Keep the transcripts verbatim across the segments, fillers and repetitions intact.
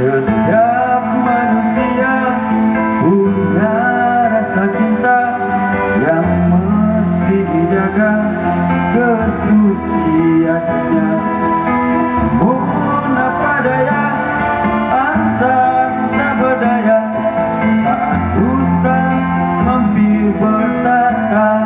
Setiap manusia punya rasa cinta yang mesti dijaga kesuciannya. Mun apa daya, antah tak berdaya, saat dusta mampir bertatap.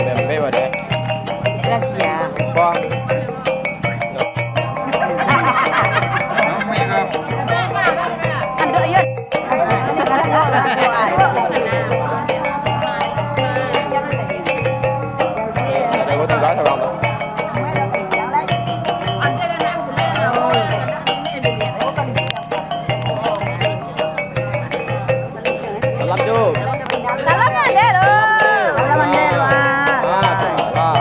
Tempe badai. Lansia. Wah. Andok yo. Ada gotong gas orang tu. Salam, Cuk. Salam, Mandeh, lo. Salam, Mandeh, lo. Ah, ah.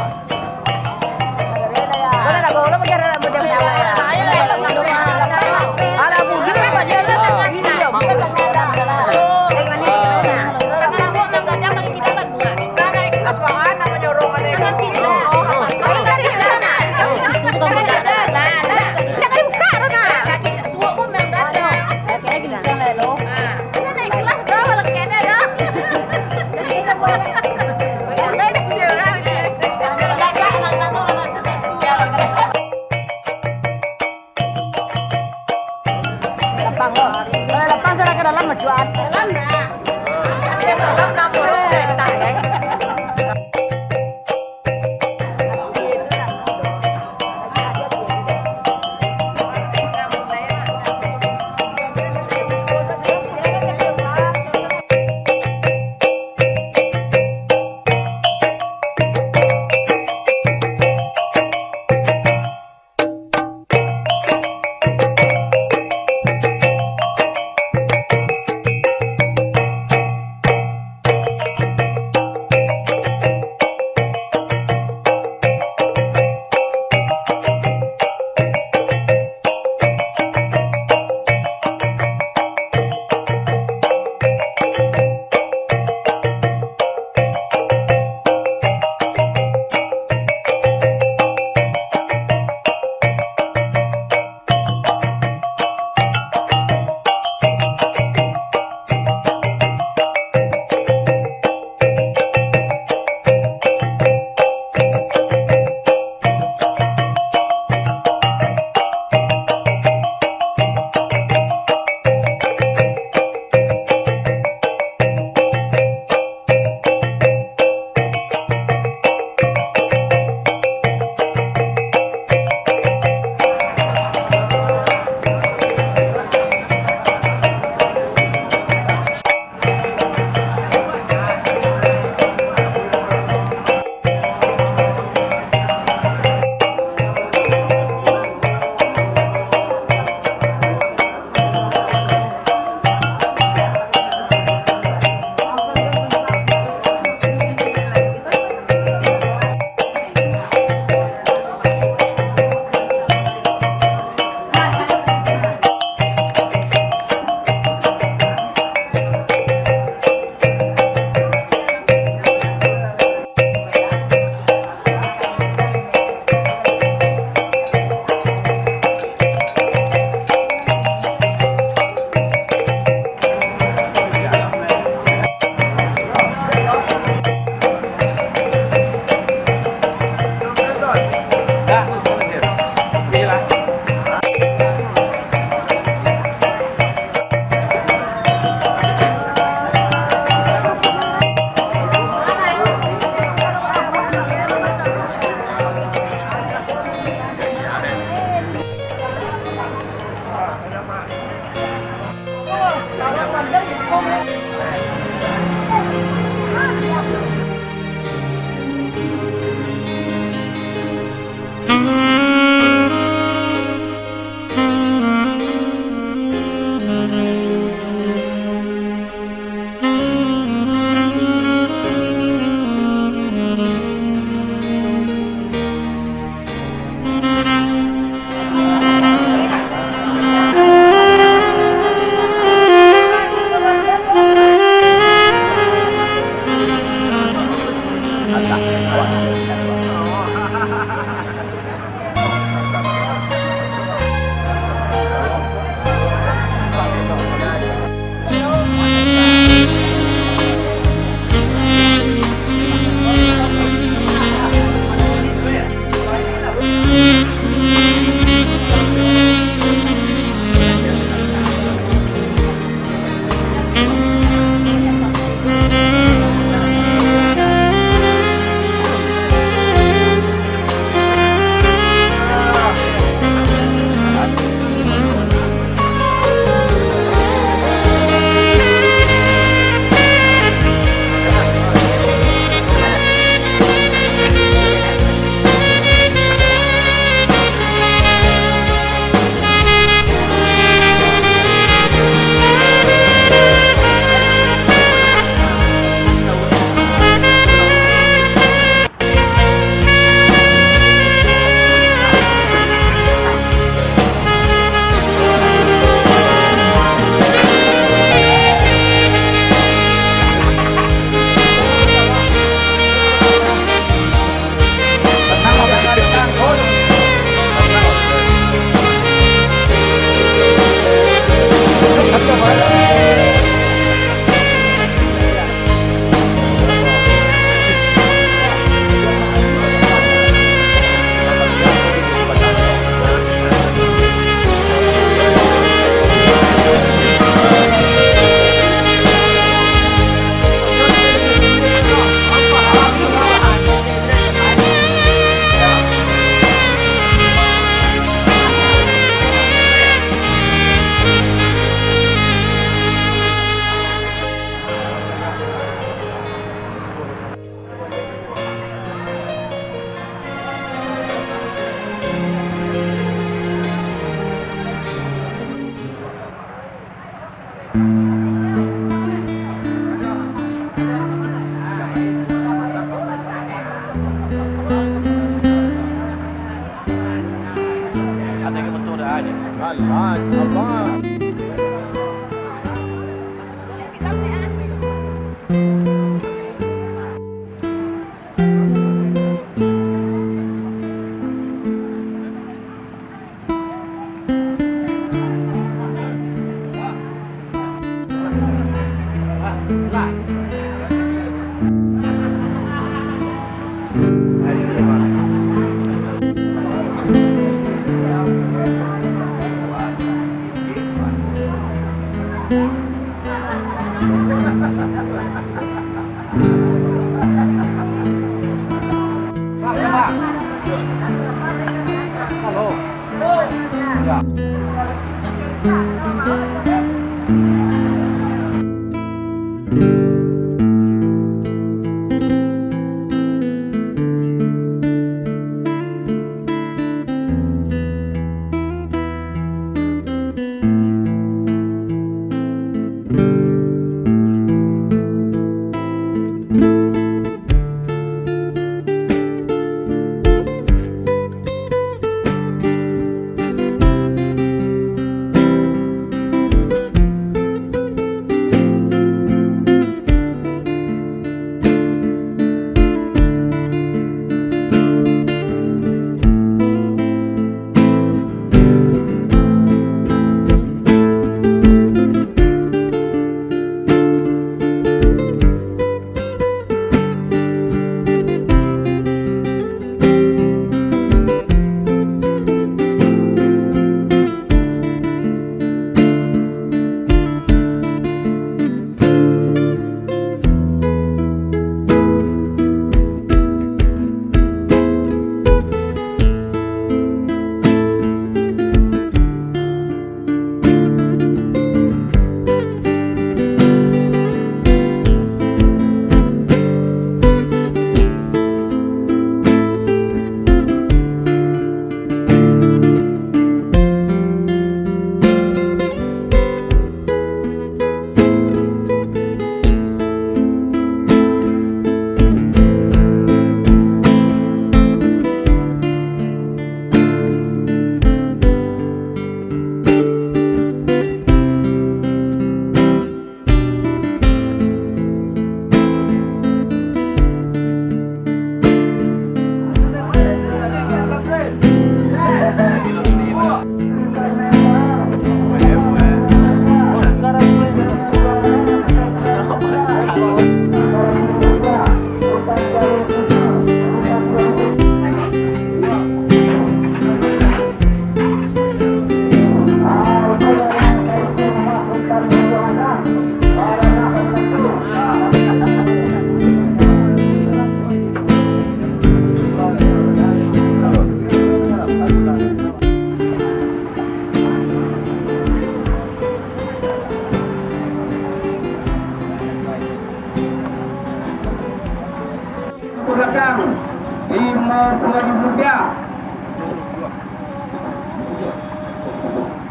Dua puluh ribu rupiah.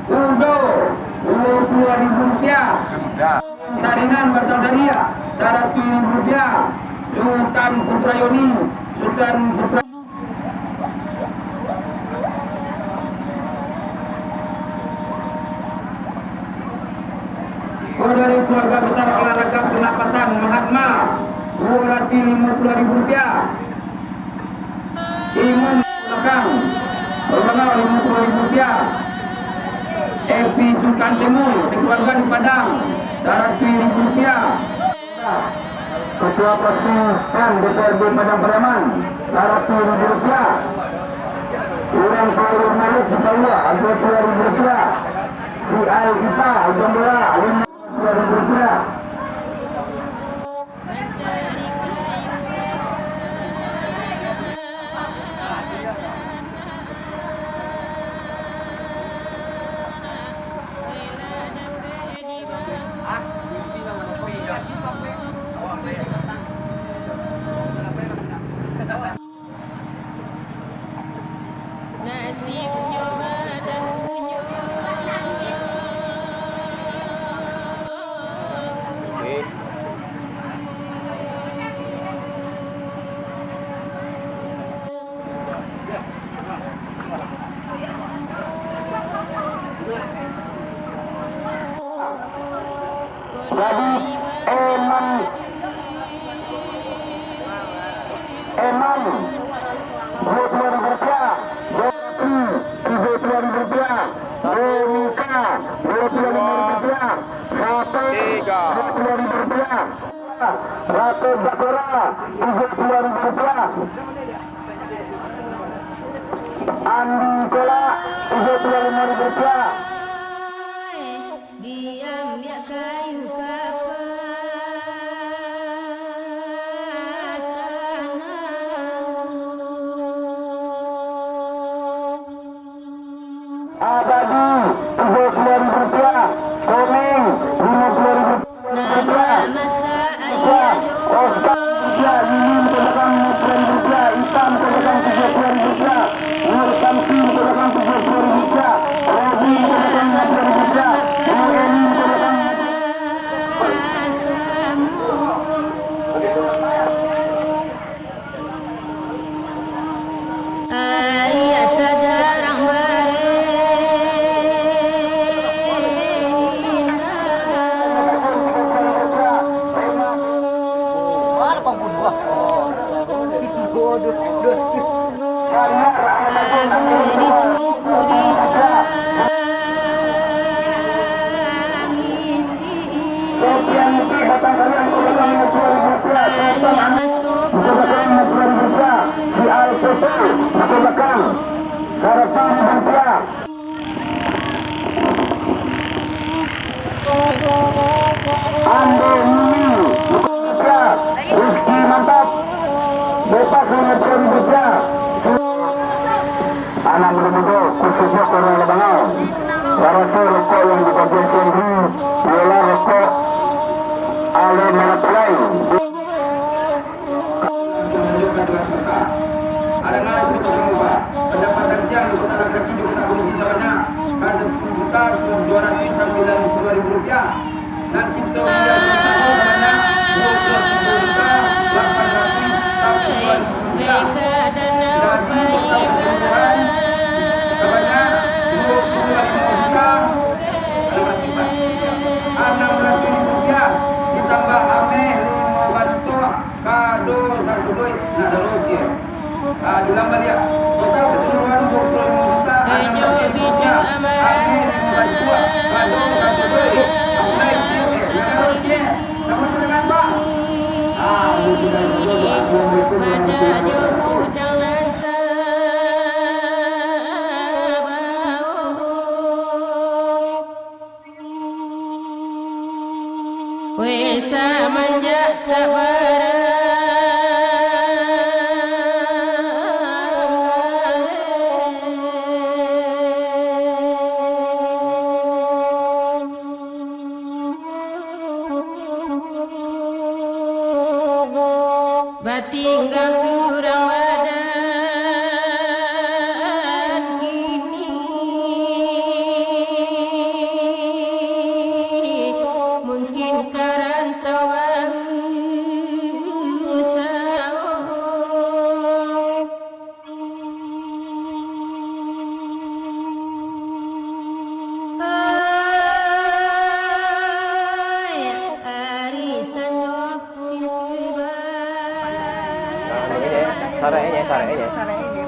Ujo, dua puluh ribu rupiah. Sarinan Batang Sariah, saratus ribu rupiah. Sultan Putra Yoni, Sultan Putra. Dari keluarga besar olahraga pernapasan Mahatma, dua ratus lima puluh ribu rupiah. Iman Belakang, Ronald, lima puluh ribu rupiah. Epi Sultan Semul, sekeluarga di Padang, saratus ribu rupiah. Ketua Fraksi PAN D P R D Padang Pariaman, saratus ribu rupiah. Urang Palu Malik di Paua, dua puluh ribu rupiah. Si Al Ita, Jambora, lima puluh ribu rupiah. Nasibnyo badan punyo. Jadi, Eman, Eman, dua puluh ribu rupiah. Dopi, tiga puluh ribu rupiah. Donika, dua puluh lima ribu rupiah. Satu, dua puluh ribu rupiah. Ratu Zakora, tiga puluh ribu rupiah. Andi Kola, tiga puluh lima ribu rupiah. Diambiak kayu kapan tanah. Abadi, tiga puluh ribu rupiah. Komeng, lima puluh ribu rupiah. Oscar, rupiah, Yuni, lima puluh ribu rupiah. Ipan, tujuh puluh ribu rupiah. Nur Samsi, tujuh puluh ribu rupiah. Robi, lima puluh ribu rupiah. Nur Eni, lima puluh ribu rupiah. Ayah tajarang barina. Abu ditungku di tangisi. Ayah mato papasi. Ando Mimi, Rizky mantap, bebas lima puluh ribu rupiah. Anak mudo-mudo, khususnyo ka urang Labangau, baraso rokok yang dibagian sendiri ialah rokok Ale Malapulai. Pendapatan siang di Kota Laki-Laki di Kota Polisi sabanyak satu juta tujuh ratus sembilan puluh dua ribu rupiah. Nan kito biak sabanyak dua puluh tujuh juta lapan ratus sembilan puluh dua ribu rupiah. Jadi, total keseluruhan sabanyak dua puluh lima juta enam ratus ribu rupiah, ditambah ameh limo bantuak. Kado sasuduik nak daro cie. Ah, diulang baliak. Total keseluruhan dua puluh lima juta enam ratus ribu rupiah. Amin, bantuan. Kado sasuduik. Amai cie, eh, nak daro cie. Sama tu dengan bang. Ah, ini sudah dulu. Assalamualaikum warahmatullahi wabarakatuh. Weh, samanjak tak barangga, Sarek aja. Sarek aja.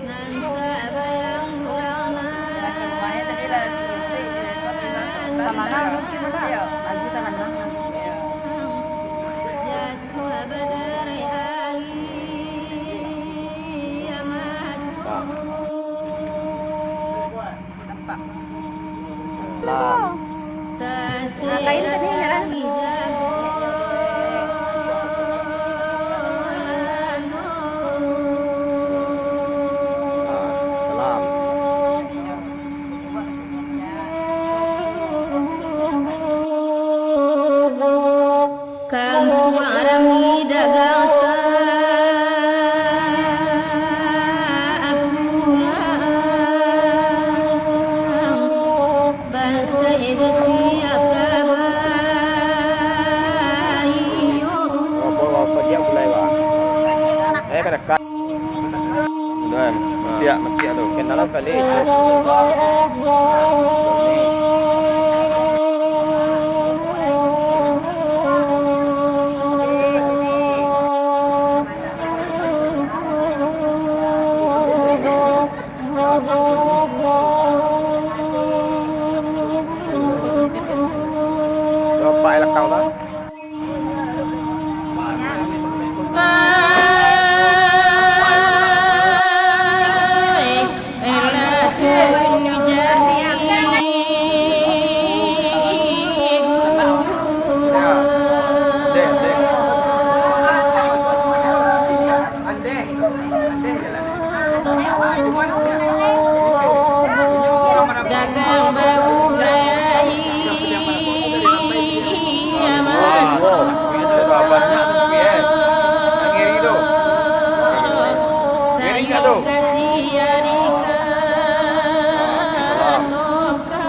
Nan tabayang urang nan. Sama lah, mungkin lah. Lagi tangan lah. Jatuh badarai aia mato. Nampak. Salam. Nah, kain tadi jalan. Ah, salam. Kampuang rami dagang tapulang, bansaik jo siap ka baiyo. Apa, apa dia mulai, Bang? Eh, kada ka. Udah, matiak, matiak tu. Kenalan sekali. Coba elakkan lah. Dagang baurai aia mato. Banyak tu, eh. Ngeri tu. Ngeri tak tu? Sayo kasian ka toka.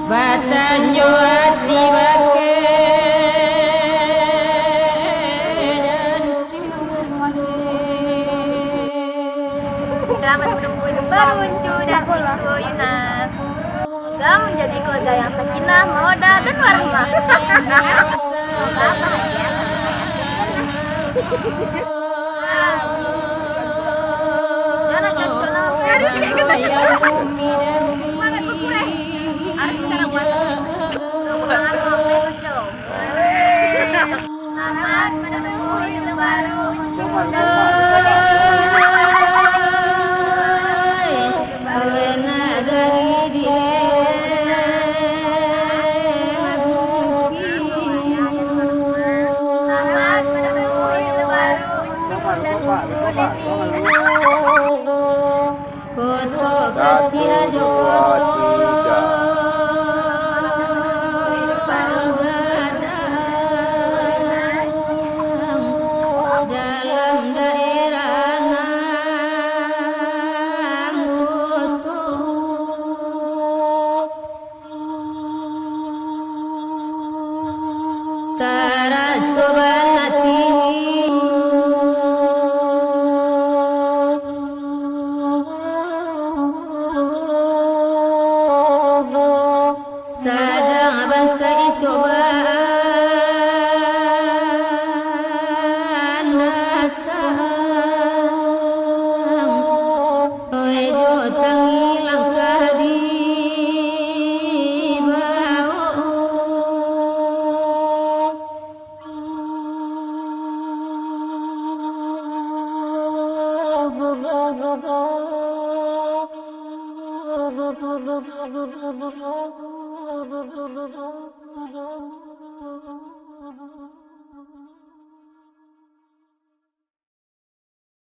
Batanyo ati bakeh jantuang. Selamat menempuh hidup baru, Uncu dan Uncu Yuna. Semoga menjadi keluarga yang sakinah, mawaddah, dan warahmah. Semoga bahagia. Koto kacik jo koto gadang, dalam daerah nan koto. Taraso bana tinggi, sadang bansaik cobaan datang. Oi, jo tangih langkah dibao.